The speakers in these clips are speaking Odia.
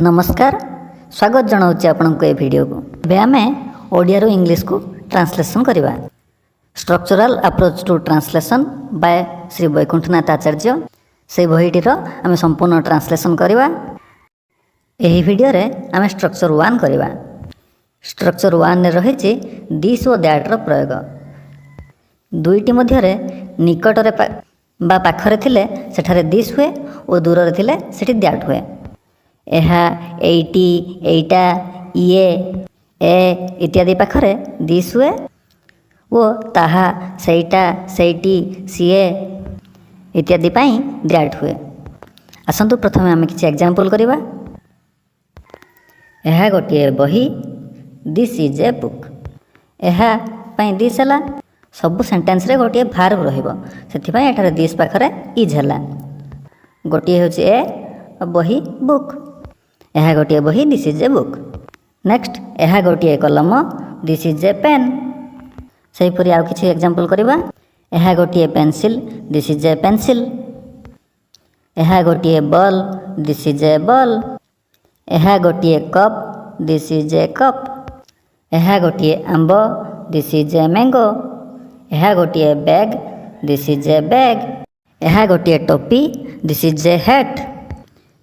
ନମସ୍କାର, ସ୍ୱାଗତ ଜଣାଉଛି ଆପଣଙ୍କୁ ଏ ଭିଡ଼ିଓକୁ। ଏବେ ଆମେ ଓଡ଼ିଆରୁ ଇଂଲିଶକୁ ଟ୍ରାନ୍ସଲେସନ୍ କରିବା। Structural Approach to Translation by Shri Baikunthanath ଆଚାର୍ଯ୍ୟ, ସେଇ ବହିଟିର ଆମେ ସମ୍ପୂର୍ଣ୍ଣ ଟ୍ରାନ୍ସଲେସନ୍ କରିବା। ଏହି ଭିଡ଼ିଓରେ ଆମେ ଷ୍ଟ୍ରକ୍ଚର ୱାନ୍ କରିବା। ଷ୍ଟ୍ରକ୍ଚର ୱାନ୍ରେ ରହିଛି this ଓ ଦ୍ୟାଟ୍ର ପ୍ରୟୋଗ। ଦୁଇଟି ମଧ୍ୟରେ ନିକଟରେ ବା ପାଖରେ ଥିଲେ ସେଠାରେ this ହୁଏ ଓ ଦୂରରେ ଥିଲେ ସେଠି that ହୁଏ। ଏହା, ଏଇଟି, ଏଇଟା, ଇଏ, ଏ ଇତ୍ୟାଦି ପାଖରେ this ହୁଏ ଓ ତାହା, ସେଇଟା, ସେଇଟି, ସିଏ ଇତ୍ୟାଦି ପାଇଁ that ହୁଏ। ଆସନ୍ତୁ ପ୍ରଥମେ ଆମେ କିଛି ଏକ୍ଜାମ୍ପଲ୍ କରିବା। ଏହା ଗୋଟିଏ ବହି। This is a book. ଏହା ପାଇଁ this ହେଲା। ସବୁ ସେଣ୍ଟେନ୍ସରେ ଗୋଟିଏ ଭାର୍ବ ରହିବ, ସେଥିପାଇଁ ଏଠାରେ this ପାଖରେ is ହେଲା। ଗୋଟିଏ ହେଉଛି ଏ, ବହି ବୁକ୍। ଏହା ଗୋଟିଏ ବହି। This is a book. Next, ଏହା ଗୋଟିଏ କଲମ। This is a pen. ସେହିପରି ଆଉ କିଛି ଏକ୍ଜାମ୍ପଲ୍ କରିବା। ଏହା ଗୋଟିଏ pencil. This is a pencil. ଏହା ଗୋଟିଏ ball. This is a ball. ଏହା ଗୋଟିଏ cup. This is a cup. ଏହା ଗୋଟିଏ ଆମ୍ବ। This is a mango. ଏହା ଗୋଟିଏ bag. This is a bag. ଏହା ଗୋଟିଏ ଟୋପି। This is a hat.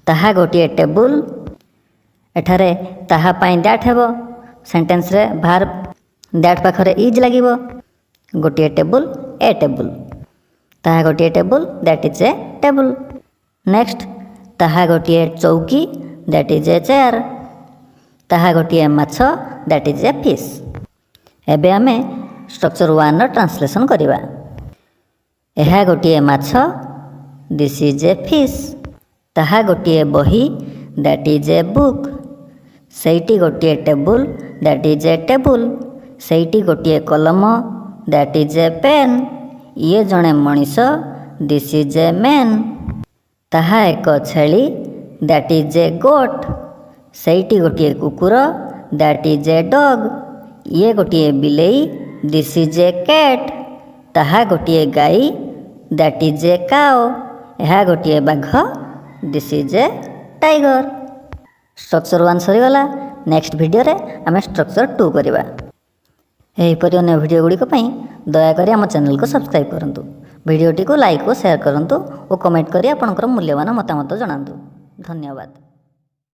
ତାହା ଗୋଟିଏ ଟେବୁଲ। ଏଠାରେ ତାହା ପାଇଁ that ହେବ। ସେଣ୍ଟେନ୍ସରେ ଭାର୍ବ that ପାଖରେ is ଲାଗିବ। ଗୋଟିଏ ଟେବୁଲ, ଏ ଟେବୁଲ। ତାହା ଗୋଟିଏ table. That is a table. Next, ତାହା ଗୋଟିଏ ଚୌକି। That is a chair. ତାହା ଗୋଟିଏ ମାଛ। That is a fish. ଏବେ ଆମେ ଷ୍ଟ୍ରକ୍ଚର ୱାନ୍ର ଟ୍ରାନ୍ସଲେସନ୍ କରିବା। ଏହା ଗୋଟିଏ ମାଛ। This is a fish. ତାହା ଗୋଟିଏ ବହି। That is a book. ସେଇଟି ଗୋଟିଏ table. That is a table. ସେଇଟି ଗୋଟିଏ କଲମ। That is a pen. ଇଏ ଜଣେ ମଣିଷ। This is a man. ତାହା ଏକ ଛେଳି। That is a goat. ସେଇଟି ଗୋଟିଏ କୁକୁର। That is a dog. ଇଏ ଗୋଟିଏ ବିଲେଇ। This is a cat. ତାହା ଗୋଟିଏ ଗାଈ। That is a cow. ଏହା ଗୋଟିଏ ବାଘ। This is a tiger. Structure one ସରିଗଲା। ନେକ୍ସଟ ଭିଡ଼ିଓରେ ଆମେ ଷ୍ଟ୍ରକ୍ଚର ଟୁ କରିବା। ଏହିପରି ଅନ୍ୟ ଭିଡ଼ିଓ ଗୁଡ଼ିକ ପାଇଁ ଦୟାକରି ଆମ ଚ୍ୟାନେଲକୁ ସବସ୍କ୍ରାଇବ୍ କରନ୍ତୁ। ଭିଡ଼ିଓଟିକୁ ଲାଇକ୍ ଓ ସେୟାର କରନ୍ତୁ ଓ କମେଣ୍ଟ କରି ଆପଣଙ୍କର ମୂଲ୍ୟବାନ ମତାମତ ଜଣାନ୍ତୁ। ଧନ୍ୟବାଦ।